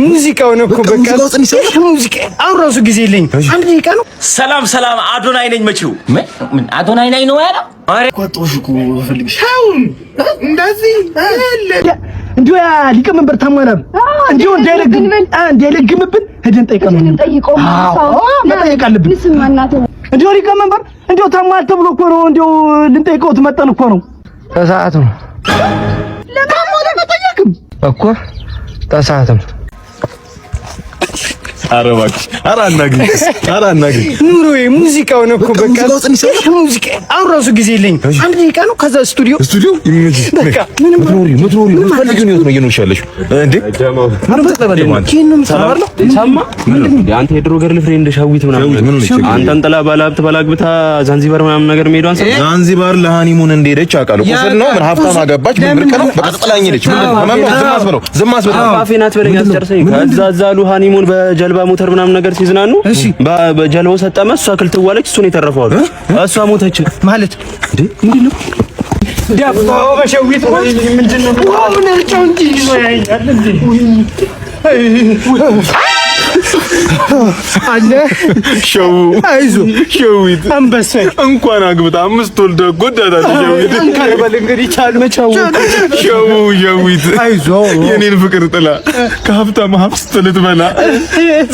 ሙዚቃውን እኮ በቃ ሙዚቃ አሁን ራሱ ጊዜ የለኝም። አንድ ደቂቃ ነው። ሰላም ሰላም፣ አዶናይ ነኝ። መቼው ምን አዶናይ ነኝ ነው ያለው? እንዲሁ ያ ሊቀመንበር ታሟላም እንዲሁ እንዳይለግምብን ሄደን ጠይቀን ነው። አዎ መጠየቅ አለብን። እንዲሁ ሊቀመንበር እንዲሁ ታሟል ተብሎ እኮ ነው። እንዲሁ ልንጠይቀው መጠን እኮ ነው። ተሰዓት ነው ታሟል መጠየቅም እኮ ተሰዓት ነው። ኧረ እባክሽ፣ ኧረ አናግሪኝ፣ ኧረ አናግሪኝ። ኑሮዬ ሙዚቃውን እኮ በቃ ሙዚቃ አሁን ራሱ ጊዜ የለኝም። አንድ ደቂቃ ነው። ከዛ ስቱዲዮ ስቱዲዮ ይመችሽ። በቃ ምንም ምትኖሪ ምትኖሪ የምትፈልጊውን ህይወት ነው እየኖርሽ ያለሽው እንዴ? ሰማ አንተ የድሮ girlfriend ሸዊት ምናምን አንተን ጥላ ባለሀብት ባላግብታ ዛንዚባር ምናምን ነገር መሄዷን ሰማ። ዛንዚባር ለ honeymoon እንደሄደች አውቃለሁ። ቁስል ነው ምን ሀብታም አገባች ምን ብርቅ ነው። በቃ ጥላኝ ሄደች። ምን ህመም ነው? ዝም አስበለው፣ ዝም አስበለው። አፌ ናት በለኝ አስጨርሰኝ። ከዛ እዛ አሉ honeymoon በጀልባ ሞተር ምናምን ነገር ሲዝናኑ በጀልባው ሰጠመ። እሷ ክልትዋለች፣ እሱን የተረፈው አሉ። እሷ ሞተች ማለት እንዴ? ምንድን ነው ደፋው በሸዊት ምንድን ነው ምን እርጫው እንጂ ይዞ ያኛል እንዴ አለ ሸው አይዞ ሸዊት አንበሳ እንኳን አግብታ አምስት ወልዳ ጎዳታለች። ሸዊት ጠንከር በል እንግዲህ ቻል መቻው ሸው ሸዊት አይዞ የኔን ፍቅር ጥላ ከሀብታም ሀብት ልትበላ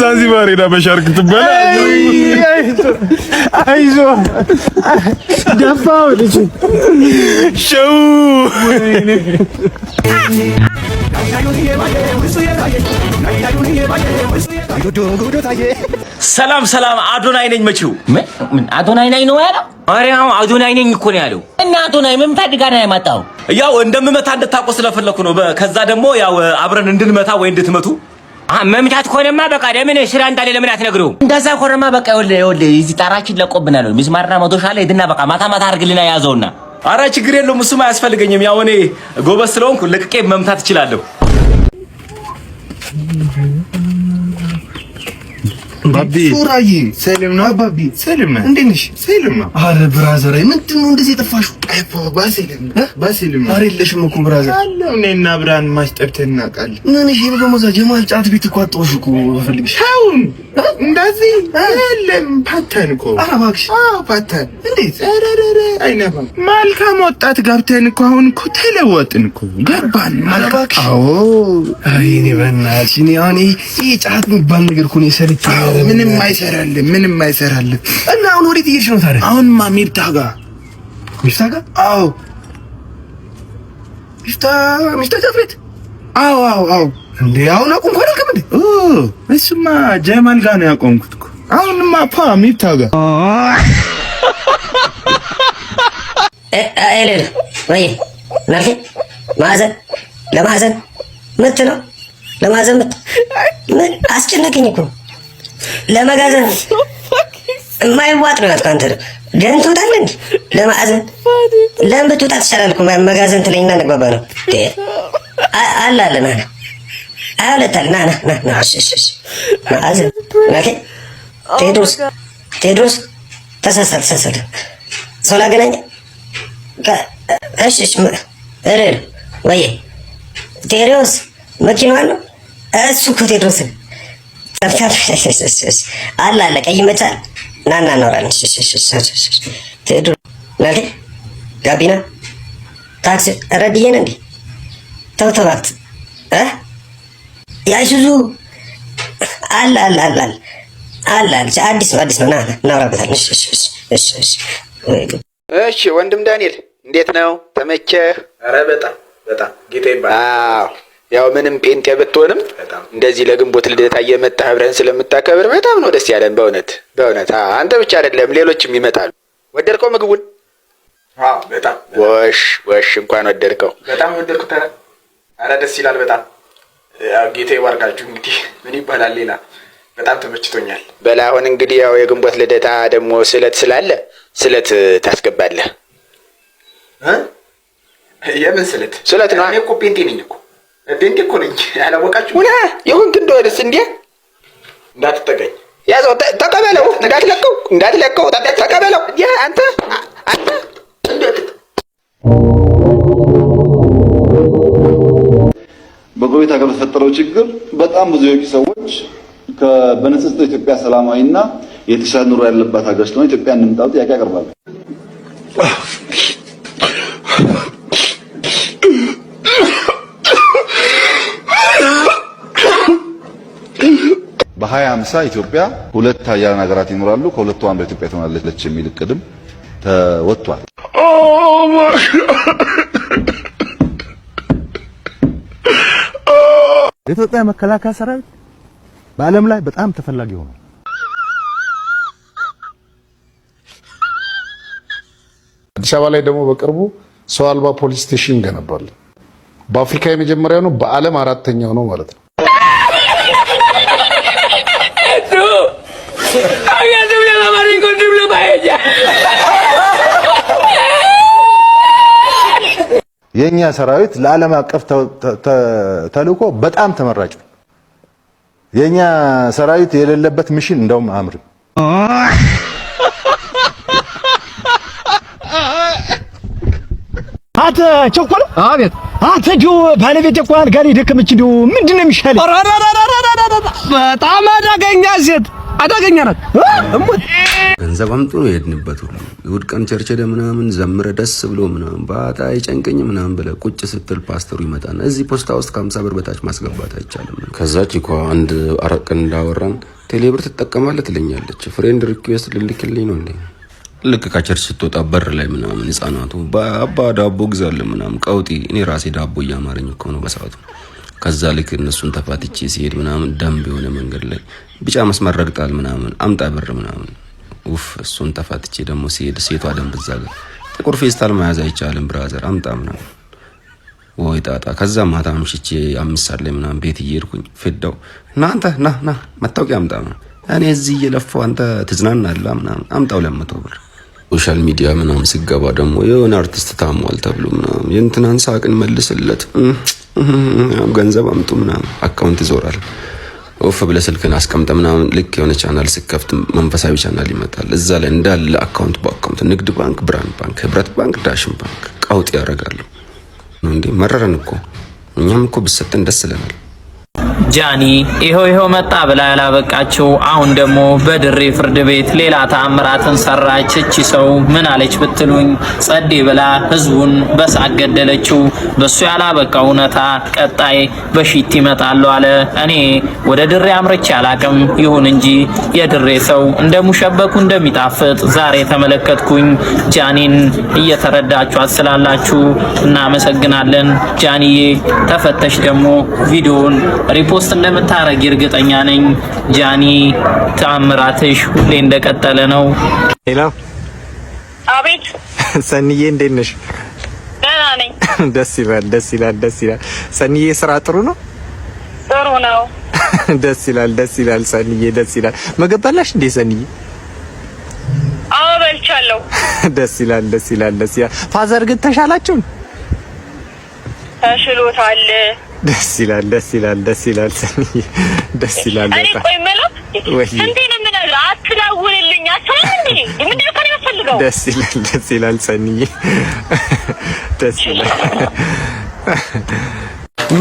ዛንዚባር ሄዳ በሻርክ ትበላ። አይዞ ደፋው ልጅ ሸው ሰላም ሰላም፣ አዶናይ ነኝ። መቼው ምን አዶናይ ነኝ ነው ያለው? ኧረ አሁን አዶናይ ነኝ እኮ ነው ያለው። እና አዶናይ ምን ፈልጋ ነው የመጣው? ያው እንደምመታ እንድታውቁ ስለፈለኩ ነው። ከዛ ደግሞ ያው አብረን እንድንመታ ወይ እንድትመቱ። መምታት ከሆነማ በቃ ለምን ስራ እንዳለ ለምን አትነግረውም? እንደዛ ከሆነማ በቃ ይኸውልህ ይኸውልህ እዚህ ጣራችን ለቆብናል። ሚስማርና መዶሻ ላይ ሂድና በቃ ማታ ማታ አድርግልና ያዘውና። አረ ችግር የለውም እሱም አያስፈልገኝም። ያው እኔ ጎበዝ ስለሆንኩ ለቅቄ መምታት እችላለሁ። ሱራዬ ሰላም ነው አባቢ? ሰላም ነው። እንዴት ነሽ? ሰላም ነው። አረ brother፣ ምንድን ነው እንደዚህ የጠፋሽው? ባሰልም ባሰልም። አረ የለሽም እኮ brother። አለ እኔና ብርሃን ማስጠብተን እናውቃለን። ምን እሺ፣ ደግሞ እዛ ጀማል ጫት ቤት እኮ አጣሁሽ እኮ በፈልግሽ። አሁን እንደዚህ የለም ፓተን እኮ። አረ እባክሽ። አዎ ፓተን። እንዴት? ኧረ ኧረ አይነፋም። መልካም ወጣት ገብተን እኮ አሁን እኮ ተለወጥን እኮ ገባን። አረ እባክሽ። አዎ። አይ እኔ በእናትሽ እኔ አሁን ይሄ ጫት የሚባል ነገር እኮ ነው የሰለቸኝ። ምንም አይሰራልም፣ ምንም አይሰራልም። እና አሁን ወዴት እየሄድሽ ነው ታዲያ? አሁንማ ሚፍታ ጋር። ሚፍታ ጋር? አዎ ሚፍታ፣ ሚፍታ ጫት ቤት? አዎ አዎ አዎ። እንዴ አሁን አቁምኩ አላልክም እንዴ? እሱማ ጀማል ጋር ነው ያቆምኩት እኮ። አሁንማ ፓ ሚፍታ ጋር። ወይ መርፌ ማዕዘን ለማዕዘን ምት ነው ለማዕዘን ምት። ምን አስጨነቀኝ እኮ ለመጋዘን የማይዋጥ ነው ያልከው አንተ። ደን ትውጣለህ እንዴ? ለማዕዘን ለምን ብትውጣ ትሻላለህ እኮ መጋዘን ትለኝና እንግባባ ነው አለ አለ ና ና ሀያ ሁለት አለ ና ና ና ና እሺ እሺ እሺ ማዕዘን okay። ቴዎድሮስ ቴዎድሮስ ተሳሳል ተሳሳል ሰው ላገናኝ እሺ እሺ እረር ወይ ቴዎድሮስ መኪናዋን ነው እሱ እኮ ቴዎድሮስን አለ አለ ቀይ መቻል ና ና እናወራለን። ቴዎድሮስ ጋቢና ታክሲ ረድዬ ነው እንዴ? ተው ተው እባክህ እ የአይሱዙ አለ አለ አለ አለ አለ አለ አዲስ ነው አዲስ ነው። ና ና እናወራበታለን። እሺ እሺ እሺ እሺ እሺ ወንድም ዳንኤል እንዴት ነው? ተመቸህ? ኧረ በጣም በጣም ጌታ ይባላል። አዎ ያው ምንም ጴንጤ ብትሆንም እንደዚህ ለግንቦት ልደታ እየመጣህ አብረን ስለምታከብር በጣም ነው ደስ ያለን። በእውነት በእውነት አንተ ብቻ አይደለም ሌሎችም ይመጣሉ። ወደድከው ምግቡን? አዎ በጣም ወሽ ወሽ እንኳን ወደድከው። በጣም ወደድኩት። ኧረ ደስ ይላል በጣም ያው ጌታ ይባርካችሁ። እንግዲህ ምን ይባላል ሌላ በጣም ተመችቶኛል። በላ አሁን እንግዲህ ያው የግንቦት ልደታ ደግሞ ስለት ስላለ ስለት ታስገባለህ። የምን ስለት? ስለት ነው። እኔ እኮ ጴንጤ ነኝ እኮ ጴንጤ እኮ ነኝ። ያላወቃችሁ ሁና የሆንክ እንደሆነስ እንዴ እንዳትጠጋኝ። ያዘው፣ ተቀበለው፣ እንዳትለቀው፣ እንዳትለቀው፣ ተቀበለው። ያ አንተ አንተ በጎረቤት ሀገር በተፈጠረው ችግር በጣም ብዙ የውጭ ሰዎች በንጽጽር ኢትዮጵያ ሰላማዊና የተሻለ ኑሮ ያለባት ሀገር ስለሆነ ኢትዮጵያ እንምጣ ጥያቄ ያቀርባሉ። በ2050 ኢትዮጵያ ሁለት ሀያላን ሀገራት ይኖራሉ፣ ከሁለቱ አንዷ ኢትዮጵያ ትሆናለች የሚል እቅድም ተወጥቷል። የኢትዮጵያ መከላከያ ሰራዊት በዓለም ላይ በጣም ተፈላጊ ሆኗል። አዲስ አበባ ላይ ደግሞ በቅርቡ ሰው አልባ police station እንገነባለን። በአፍሪካ የመጀመሪያው ነው፣ በዓለም አራተኛው ነው ማለት ነው። የኛ ሰራዊት ለዓለም አቀፍ ተልእኮ በጣም ተመራጭ ነው። የኛ ሰራዊት የሌለበት mission እንደውም አያምርም። አንተ ቸኮለ። አቤት። አንተ እንዲሁ ባለቤቴ እኮ አልጋ ላይ ደከመች። እንዲሁ ምንድን ነው የሚሻለኝ? በጣም አደገኛ ሴት፣ አደገኛ ናት። ገንዘብ አምጡ ነው የሄድንበት ሁሉ። እሑድ ቀን church ሄደህ ምናምን ዘምረ ደስ ብሎ ምናምን ባጣ ይጨንቀኝ ምናምን ብለህ ቁጭ ስትል ፓስተሩ ይመጣና እዚህ ፖስታ ውስጥ ከ50 ብር በታች ማስገባት አይቻልም። ከዛች እኮ አንድ 4 ቀን እንዳወራን ቴሌብር ትጠቀማለህ ትለኛለች። Friend request ልልክልኝ ነው እንዴ? ልክ ከ church ስትወጣ በር ላይ ምናምን ህጻናቱ አባ ዳቦ ግዛለን ምናምን ቀውጢ። እኔ ራሴ ዳቦ እያማረኝ እኮ ነው በሰዓቱ። ከዛ ልክ እነሱን ተፋትቼ ሲሄድ ምናምን ደንብ የሆነ መንገድ ላይ ቢጫ መስመር ረግጣል ምናምን አምጣ ብር ምናምን፣ ኡፍ፣ እሱን ተፋትቼ ደግሞ ሲሄድ ሴቷ ደንብ እዛ ጋር ጥቁር ፌስታል መያዝ አይቻልም brother አምጣ ምናምን፣ ወይ ጣጣ። ከዛ ማታ አምሽቼ 5 ሰዓት ላይ ምናምን ቤት እየሄድኩኝ ፌዳው ና አንተ፣ ና ና መታወቂያ አምጣ ምናምን፣ እኔ እዚህ እየለፋሁ አንተ ትዝናናለህ ምናምን፣ አምጣው 200 ብር። Social media ምናምን ስገባ ደግሞ የሆነ አርቲስት ታሟል ተብሎ ምናምን የእንትናን ሳቅን መልስለት ገንዘብ አምጡ ምናምን account ይዞራል። ኦፍ ብለህ ስልክን አስቀምጠ ምናምን ልክ የሆነ ቻናል ስከፍት መንፈሳዊ ቻናል ይመጣል። እዛ ላይ እንዳለ account በ account ንግድ ባንክ፣ ብርሃን ባንክ፣ ህብረት ባንክ፣ ዳሽን ባንክ ቀውጥ ያደርጋሉ። እንዴ መረረን እኮ፣ እኛም እኮ ብሰጠን ደስ ይለናል። ጃኒ ይኸው ይኸው መጣ ብላ ያላበቃችው አሁን ደግሞ በድሬ ፍርድ ቤት ሌላ ተአምራትን ሰራች። እቺ ሰው ምን አለች ብትሉኝ ጸዴ ብላ ህዝቡን በሳቅ ገደለችው። በሱ ያላበቃው እውነታ ቀጣይ በሺት ይመጣሉ አለ። እኔ ወደ ድሬ አምርቼ አላቅም። ይሁን እንጂ የድሬ ሰው እንደ ሙሸበኩ እንደሚጣፍጥ ዛሬ ተመለከትኩኝ። ጃኒን እየተረዳችኋት ስላላችሁ እናመሰግናለን። ጃኒዬ ተፈተሽ ደግሞ ቪዲዮውን repost እንደምታረጊ እርግጠኛ ነኝ። ጃኒ ተአምራትሽ ሁሌ እንደቀጠለ ነው። Hello። አቤት። ሰኒዬ እንዴት ነሽ? ደህና ነኝ። ደስ ይላል፣ ደስ ይላል፣ ደስ ይላል። ሰኒዬ ስራ ጥሩ ነው? ጥሩ ነው። ደስ ይላል፣ ደስ ይላል። ሰኒዬ ደስ ይላል። ምግብ በላሽ እንዴ ሰኒዬ? አዎ በልቻለሁ። ደስ ይላል፣ ደስ ይላል፣ ደስ ይላል። Father ግን ተሻላችሁ? ተሽሎታል። ደስ ይላል፣ ደስ ይላል፣ ደስ ይላል። ሰኒዬ ደስ ይላል። እኔ ቆይ የምለው ስንቴ ነው የምነግርህ? አትደውልልኝ። አትሰማም እንዴ? ምንድን ነው ከእኔ የምትፈልገው? ደስ ይላል፣ ደስ ይላል። ሰኒዬ ደስ ይላል።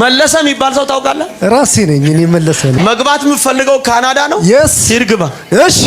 መለሰ የሚባል ሰው ታውቃለህ? ራሴ ነኝ እኔ መለሰ ነኝ። መግባት የምፈልገው ካናዳ ነው። Yes. ሂድ ግባ። እሺ።